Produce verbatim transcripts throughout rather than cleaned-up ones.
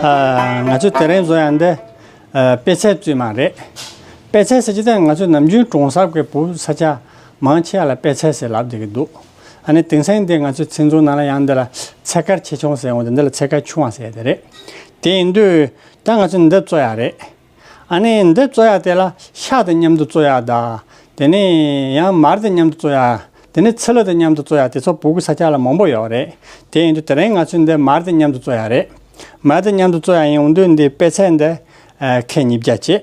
ཨ། ང་ཚོས་དེ་རིང་བཟོ་ཡག་འདི། ཨ། པད་ཚལ་བཙོས་མ་རེད། པད་ཚལ་ཟེར་གྱི་དེ་ང་ཚོས་ནམ་རྒྱུན་གྲོང་གསེབ་ཀྱི་བོད་ས་ཆ་མང་ཆེ་བ་ལ་པད་ཚལ་ཟེར་ལབ་བསྡད་ཀྱི་འདུག་ཨ་ནི་དེང་སང་འདི་ང་ཚོའི་ཚིག་མཛོད་ནང་ལ་ཡང་འདི་ལ་ཚལ་དཀར་ཆེ་ཆུང་ཟེར་འོང་དུས། འདི་ལ་ཚལ་དཀར་ཆུང་བ་ཟེར་དེ་རེད། དེ་ཡིན་དུས་ད་ང་ཚོས་འདི་བཙོ་ཡག་རེད། ཨ་ནི་འདི་བཙོ་ཡག་དེ་ལ་ཤ་དང་མཉམ་དུ་བཙོ་ཡག་དང་། དེ་ནས་ཡང་མར་དང་མཉམ་དུ་བཙོ་ཡག་དེ་ནས་ཚི་ལུ་དང་མཉམ་དུ་བཙོ་ཡག་དེ་ཚོ་བོད་ཀྱི་ས་ཆ་ལ་མང་པོ་ཡོད་རེད། དེ་ཡིན་དུས་དེ་རིང་ང་ཚོས་འདི་མར་དང་མཉམ་དུ་བཙོ་ཡག་རེད། མར་དང་མཉམ་དུ་བཙོ་ཡག་ཡིན་འོང་དུས་འདི་པད་ཚལ་འདི་ཁལ་ཉིས་བརྒྱ་བྱེད།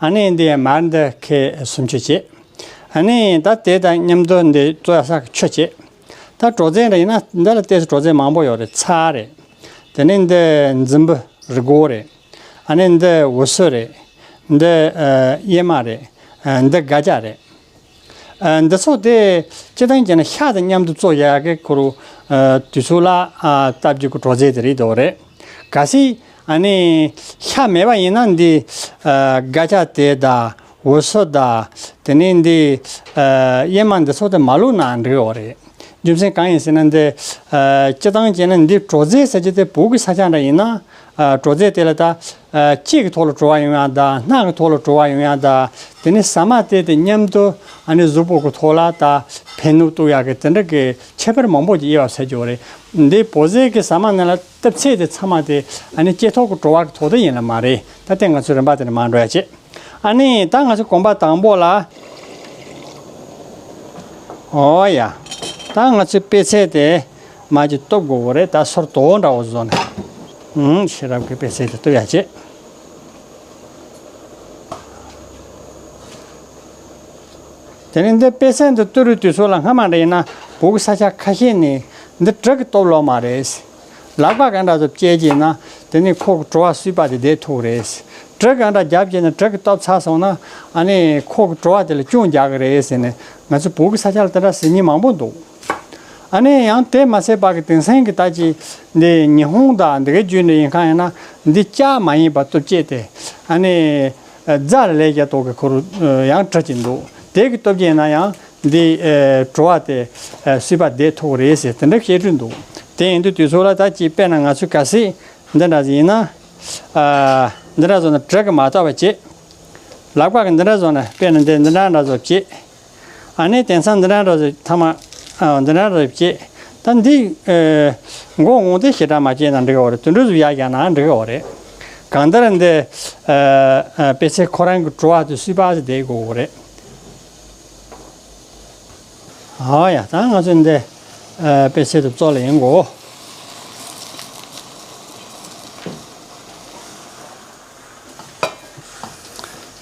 ཨ་ནི་འདི་མར་འདི་ཁལ་སུམ་ཅུ་བྱེད། ཨ་ནི་ད་དེ་དང་མཉམ་དུ་འདི་བཙོ་ཡག་ས་ཆུ་བྱེད། ད་བྲོ་རྫས་འདྲ་ཡིན་ན་འདི་ལ་ཏོག་ཙམ་བྲོ་རྫས་མང་པོ་ཡོད་རེད། ཚྭ་རེད། དེ་ནས་འདི་རྫུན་བུ་རི་སྒོག་རེད། ཨ་ནི་འདི་འོ་ཚོད་རེད། འདི་ཨ་གཡེར་མ་རེད། ཨ་འདི་སྒ་སྐྱ་རེད། ཨ་འདི་ཚོ་དེ་སྤྱིར་བཏང་བྱས་ན་ཤ་དང་མཉམ་དུ་བཙོ་ཡག་གི་ཁོ་རུ་ཨ་དུས་ཚོད་ལ་ཨ་སྟབས་ཀྱི་གི་བྲོ་རྫས་དེ་རེད་འདུག་རེད། གལ་སྲིད་ཨ་ནི་ཤ་མེད་པ་ཡིན་ན་འདི་ཨ་སྒ་སྐྱ་དེ་དང་འོ་ཚོད་དང་དེ་ནས་འདི་ཨ་གཡེར་མ་འདི་ཚོ་དེ་མ་བླུགས་ན་འགྲིག་གི་རེད། རྒྱུ་མཚན་གང་ཡིན་ཟེར་ན་འདི་ཨ་སྤྱིར་བཏང་བྱས་ན་འདི་བྲོ་རྫས་ཟེར་གྱི་དེ་བོད་ཀྱི་ས་ཆ་འདྲ་ཡིན་ན། ཨ་བྲོ་རྫས་དེ་ལ་ད་ཨ་ལྕེ་གི་ཐོག་ལ་བྲོ་བ་ཡོང་ཡག་དང་། སྣ་གི་ཐོག་ལ་བྲོ་བ་ཡོང་ཡག་དང་། དེ་ནས་ཟ་མ་དེ་དང་མཉམ་དུ་ཨ་ནི་གཟུགས་པོ་གི་ཐོག་ལ་ད་ཕན་གནོད་གཏོང་ཡག་གི་དེ་འདྲ་གི་ཁྱད་པར་མང་པོ་ཅིག་དབྱེ་བ་ཕྱེ་རྒྱུ་རེད། འདི་བོད་ཟས་ཀྱི་ཟ་མ་ནང་ལ་བཏབ་ཚད་དེ་ཚང་མ་དེ་ཨ་ནི་ལྕེ་ཐོག་གི་བྲོ་བ་གི་ཐོག་དེ་ཡིན་ལ་མ་རེད། ད་དེ་ང་ཚོའི་རིམ་པ་དེ་ནས་མར་འགྲོ་ཡག་བྱེད། ཨ་ནི་ད་ང་ཚོ་གོམ་པ་དང་པོ་ལ། ཨོ་ཡ། ད་ང་ཚོས་པད་ཚལ་དེ་མར་ཅིག་གཏུབ་དགོས་རེད། ད་སོར་དོ་འདྲ་བོ་བཟོས་ནས། ཨུམ། ཤེས་རབ་ཀྱི་པད་ཚལ་དེ་གཏུབ་ཡག་བྱེད། དེ་ནས་འདི་པད་ཚལ་འདི་གཏུབ་རུ་དུས་ཚོད་ལ་སྔ་མ་འདྲ་ཡིན་ན་བོད་ཀྱི་ས་ཆ་ཁ་ཤས་ནས་འདི་གྲི་གིས་གཏུབ་ལོང་མ་རེད། ལག་པ་ག་འདྲ་ཚོ་བཅད་ཀྱིན་ན་དེ་ནས་ཁོ་གི་བྲོ་བ་བསིལ་བ་དེ་བསྡད་ཐུབ་རེད། གྲི་ག་འདྲ་རྒྱབ་ཀྱིན་ན་གྲི་གིས་གཏུབ་ཚར་སོང་ན་ཨ་ནི་ཁོ་གི་བྲོ་བ་དེ་ལ་སྐྱོན་རྒྱག་གི་རེད་ཟེར་ནས་ང་ཚོ་བོད་ཀྱི་ས་ཆ་ལ་དེ་འདྲ་ཟེར་མཁན་མང་པོ་འདུག་ཨ་ནི་ཡང་དེ་མ་ཟད་པ་གི་དེང་སང་གི་ད་ཅི་འདི་ཉི་ཧོང་དང་འདི་གའི་བརྒྱུད་ནས་ཡིན་ཁ་ཡིན་ན་འདི་ལྕགས་མ་ཡིན་པ་གཏུབ་བྱེད་དེ་ཨ་ནི་རྫ་ལ་ལས་རྒྱ་ཏོག་གི་ཁོ་རུ་ཡང་གྲི་གཅིག་འདུག་དེ་གི་གཏུབ་བྱེད་ན་ཡང་འདི་བྲོ་བ་དེ་བསིལ་བ་བསྡད་ཐུབ་རེད་ཟེར་དེ་འདྲ་བཤད་རྒྱུ་འདུག་དེ་ཡིན་དུས་དུས་ཚོད་ལ་ད་ཅི་དཔེར་ན་ང་ཚོས་གལ་སྲིད་འདི་འདྲ་ཡིན་ན། ཨ། འདི་འདྲ་བཟོ་ན་གྲི་གིས་མ་གཏུབ་པ་བྱེད། ལག་པ་གིས་འདི་འདྲ་བཟོ་ན་དཔེར་ན་འདི་འདི་འདྲ་འདྲ་བཟོ་བྱེད། ཨ་ནི་དེང་སང་འདི་འདྲ་འདྲ་བཟོ་ཐ་མ། ཨ། འདི་འདྲ་འདྲ་བཟོ་བྱེད། ད་འདི་ཨ་མགོ་ངོ་དེ་ཞེ་དྲག་མ་བྱེད་ན་འགྲིག་གི་རེད། དུད་འགྲོ་ཚོ་ཡར་རྒྱག་ན་འགྲིག་གི་རེད། གང་ལྟར་འདི་ཨ་ཨ་པད་ཚལ་ཁོ་རང་གི་བྲོ་བ་དེ་བསིལ་བ་ཞིག་བསྡད་དགོས་རེད། ཨ་ཡ། ད་ང་ཚོས་འདི་ཨ་པད་ཚལ་དེ་བཙོ་ལ་ཡིན་གོ།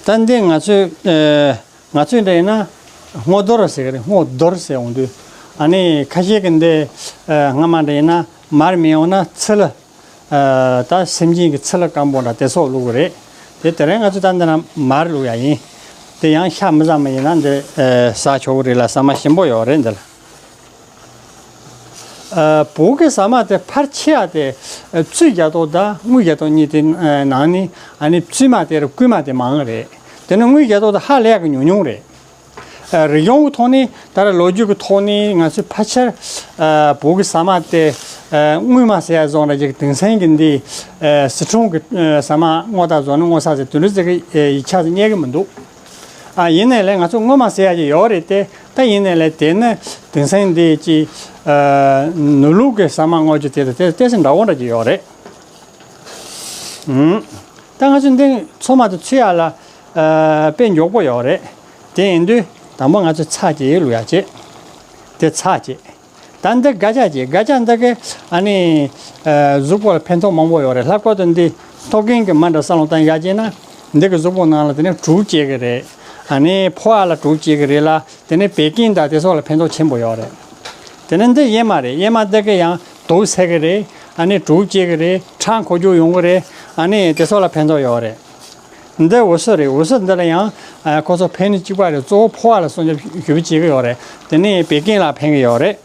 ད་འདི་ང་ཚོས་ཨ་ང་ཚོས་འདྲ་ཡིན་ན་སྔོ་རྡོར་ཟེར་གི་རེད། སྔོ་རྡོར་ཟེར་འོང་དུས་ཨ་ནི་ཁ་ཤས་ཀྱིས་འདི་ཨ་སྔ་མ་འདྲ་ཡིན་ན་མར་མི་ཡོང་ན་ཚི་ལུ། ཨ་ད་སེམས་ཅན་གྱི་ཚི་ལུ་སྐམ་པོ་འདྲ་དེ་ཚོ་བླུགས་གི་རེད། དེ་དེ་རིང་ང་ཚོས་ད་འདི་ན་མར་བླུགས་ཡག་ཡིན། དེ་ཡང་ཤ་མི་ཟ་མི་ཡིན་ན་འདི་ཨ་ཟ་ཆོག་གི་རེད་ལ། ཟ་མ་ཞིམ་པོ་ཡོད་རེད་འདི་ལ། ཨ་བོད་ཀྱི་ཟ་མ་དེ་ཕལ་ཆེ་བ་དེ་ཨ་བཙོས་རྒྱག་ཐོག་དང་བརྔོས་རྒྱག་ཐོག་གཉིས་དེ་ཨ་ནང་ནས་ཨ་ནི་བཙོས་མ་དེ་རུ་བསྐོལ་མ་དེ་མང་གི་རེད། དེ་ནི་བརྔོས་རྒྱག་ཐོག་དེ་ཧ་ལས་ཡག་གི་ཉུང་ཉུང་རེད། ཨ་རིག་གཞུང་གི་ཐོག་ནས་ད་ར་ལོ་རྒྱུས་ཀྱི་ཐོག་ནས་ང་ཚོས་ཕལ་ཆེར་ཨ་བོད་ཀྱི་ཟ་མ་དེ་ཨ་བརྔོས་མ་ཟེར་ཡག་བཟོ་འདྲ་ཅིག་དེང་སང་གི་འདི་ཨ་སི་ཁྲོན་གྱི་ཨ་ཟ་མ་བརྔོས་ད་བཟོ་ནི་བརྔོས་ས་ཟེར་དེ་འདྲ་ཟེར་གི་ཨ་ཡིག་ཆ་ཟེར་རྙེད་གི་མི་འདུག་ཨ་ཡིན་ནའི་ལས་ང་ཚོ་བརྔོས་མ་ཟེར་ཡག་ཅིག་ཡོད་རེད་དེ། ད་ཡིན་ནའི་ལས་དེ་ནི་དེང་སང་འདི་ཅིག་ཨ་ནུབ་ལུགས་ཀྱི་ཟ་མ་བརྔོས་རྒྱུ་དེ་དང་དེ་ཏོག་ཙམ་འདྲ་བོ་འདྲ་ཅིག་ཡོད་རེད། ཨུམ། ད་ང་ཚོ་འདི་ཚོད་མ་དེ་ཚོད་ཡག་ལ་ཨ་དཔེ་མགྱོགས་པོ་ཡོད་རེད། དེ་ཡིན་དུས་དང་པོ་ང་ཚོས་ཚྭ་གཅིག་བླུགས་ཡག་བྱེད། དེ་ཚྭ་གཅིག་ད་འདི་སྒ་སྐྱ་གཅིག་སྒ་སྐྱ་འདི་གི་ཨ་ནི་ཨ་གཟུགས་པོ་ལ་ཕན་ཐོགས་མང་པོ་ཡོད་རེད། ལྷག་པར་དུ་འདི་མཐོ་རྒན་གྱི་མི་འདྲ་ས་ལོང་བཏང་ཡག་བྱས་ན་འདི་གི་གཟུགས་པོ་ནང་ལ་དེ་ནས་དྲོད་སྐྱེ་གི་རེད། ཨ་ནི་ཕོ་བ་ལ་དྲོད་སྐྱེ་གི་རེད་ལ། དེ་ནས་བད་ཀན་དང་དེ་སོགས་ལ་ཕན་ཐོགས་ཆེན་པོ་ཡོད་རེད། དེ་ནས་འདི་གཡེར་མ་རེད། གཡེར་མ་འདི་གི་ཡང་དུག་སེལ་གི་རེད། ཨ་ནི་དྲོད་སྐྱེ་གི་རེད། ཁྲག་འགོ་འཇུག་ཡོང་གི་རེད། ཨ་ནི་དེ་སོགས་ལ་ཕན་ཐོགས་ཡོད་རེད། འདི་འོ་ཚོད་རེད། འོ་ཚོད་འདི་ལ་ཡང་ཨ་ཁོ་ཚོ་ཕན་ནུས་གཅིག་པ་རེད། གཙོ་བོ་ཕོ་བ་ལ་སྲུང་སྐྱོབ་ཞེ་པོ་བྱེད་གི་ཡོད་རེད། དེ་ནས་བད་ཀན་ལ་ཕན་གི་ཡོད་རེད།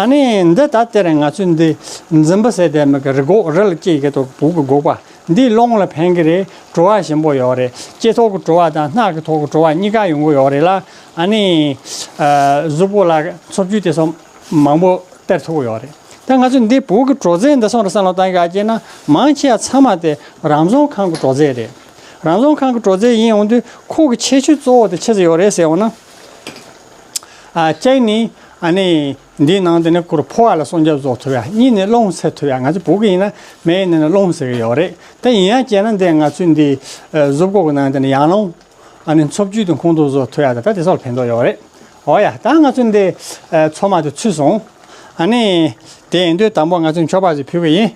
ཨ་ནི་འདི་ད་ལྟ་རེད། ང་ཚོས་འདི་རྫུན་བུ་ཟེར་དེ་མི་གི་རི་སྒོག་རི་ལ་སྐྱེ་གི་དུག་བོད་ཀྱི་སྒོག་པ་འདི་རླུང་ལ་ཕན་གི་རེད། བྲོ་བ་ཞིམ་པོ་ཡོད་རེད། ལྕེ་ཐོག་གི་བྲོ་བ་དང་སྣ་གི་ཐོག་གི་བྲོ་བ་གཉིས་ཀ་ཡོང་གི་ཡོད་རེད་ལ། ཨ་ནི་ཨ་གཟུགས་པོ་ལ་འཚོ་བཅུད་དེ་ཚོ་མང་པོ་སྟེར་ཐུབ་ཀྱི་ཡོད་རེད། ད་ ད་ང་ཚོ་འདི་བོད་ཀྱི་དྲོ་རྫས་འདི་ཚོ་རེད་བསམ་བློ་བཏང་གི་ཡོད་ཀྱི་ན། མང་ཆེ་བ་ཚང་མ་དེ་རང་བྱུང་ཁམས་ཀྱི་དྲོ་རྫས་རེད། རང་བྱུང་ཁམས་ཀྱི་དྲོ་རྫས་ཡིན་ཡོང་དུས་ཁོ་གི་ཁྱད་ཆོས་གཙོ་བོ་དེ་ཆི་ཟིག་ཡོད་རེད་ཟེར་ཡོང་ན། ཨ་གཅིག་ནི་ཨ་ནི་འདིའི་ནང་དེ་ནི་ཁོར་ཕོ་བ་ལ་སྲུང་སྐྱོབ་བཟོ་ཐུབ་ཡ། གཉིས་ནི་རླུང་བསྲེ་ཐུབ་ཡ། ང་ཚོ་བོད་ཀྱི་ཡིན་ན་མེ་ཡིན་ན་རླུང་ཟེར་གི་ཡོད་རེད། དེ་ཡིན་ཡ་བྱས་ན་འདི་ང་ཚོའི་འདི་གཟུགས་པོ་གི་ནང་དེ་ནི་ཡང་རླུང་ཨ་ནི་འཚོ་བཅུད་དེ་ཁོང་དུ་བཟོ་ཐུབ་ཡ་ད་ད་དེ་ཚོ་ལ་ཕན་ཐོགས་ཡོད་རེད། འོ་ཡ། ད་ང་ཚོ་འདི་ཚོད་མ་དེ་ཚུད་སོང་། ཨ་ནི་དེ་ཡིན་དུས་དང་པོ་ང་ཚོས་མཆོད་པ་ཞིག་ཕུལ་གི་ཡིན།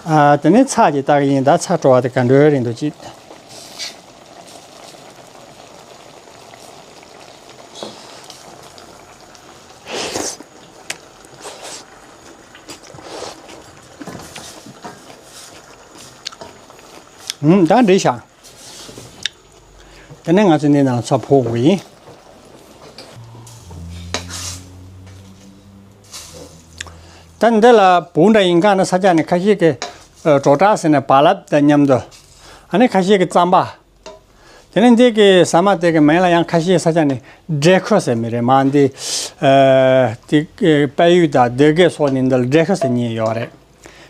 ཨ། དེ་ནས་ཚྭ་ཅིག་བཏགས་ཡིན། ད་ཚྭ་བྲོ་བ་དེ་ག་འདྲའི་རིང་དུ་ཅིག་ཨུམ། ད་འགྲིག་ཤག་དེ་ནས་ང་ཚོས་འདི་ནང་ཚྭ་ཕོག་དགོས་ཡིན། ད་འདི་ལ་བོད་འདྲ་ཡིན་ག་ན་ས་ཆ་ནས་ཁ་ཤས་ཀྱིས་ཨ་གྲོག་ཁྲག་ཟེར་ནས་བག་ལེབ་དང་མཉམ་དུ། ཨ་ནི་ཁ་ཤས་ཀྱིས་རྩམ་པ། དེ་ནས་འདི་གི་ཟ་མ་དེ་གི་མིང་ལ་ཡང་ཁ་ཤས་ས་ཆ་ནས་འབྲས་ཁུ་ཟེར་མི་རེད། མ་འདི་ཨ་དེ་དཔལ་ཡུལ་དང་སྡེ་དགེ་སོགས་ནས་འདི་ལ་འབྲས་ཁུ་ཟེར་མཁན་ཡོད་རེད།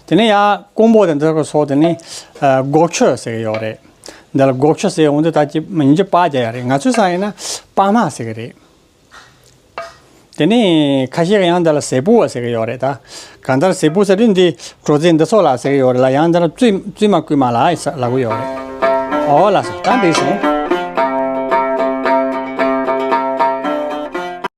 དེ་ནས་ཡང་ཀོང་པོ་དང་འདི་གི་སོགས་དེ་ནས་ཨ་སྒོག་ཆུ་ཟེར་གི་ཡོད་རེད། འདི་ལ་སྒོག་ཆུ་ཟེར་འོང་དུས་ད་ཅི་མིང་ཅི་པ་རྒྱག་ཡ་རེད། ང་ཚོའི་ས་ཡིན་ན་པགས་མ་ཟེར་གི་རེད། དེ་ནས་ཁ་ཤས་ཀྱིས་ཡང་འདི་ལ་ཟས་ཕུག་ཟེར་གི་ཡོད་རེད། ད་གང་ལྟར་ཟས་ཕུག་ཟེར་དུས་འདི་དྲོ་རྫས་འདི་ཚོ་ལ་ཟེར་གི་ཡོད་རེད་ལ། ཡང་འདི་ལ་བཙུན་བཙུན་མ་རྐུན་མ་ལ་ལབ་གི་ཡོད་རེད། འོ་ལགས་སོ། ད་འགྲིག་སོང་།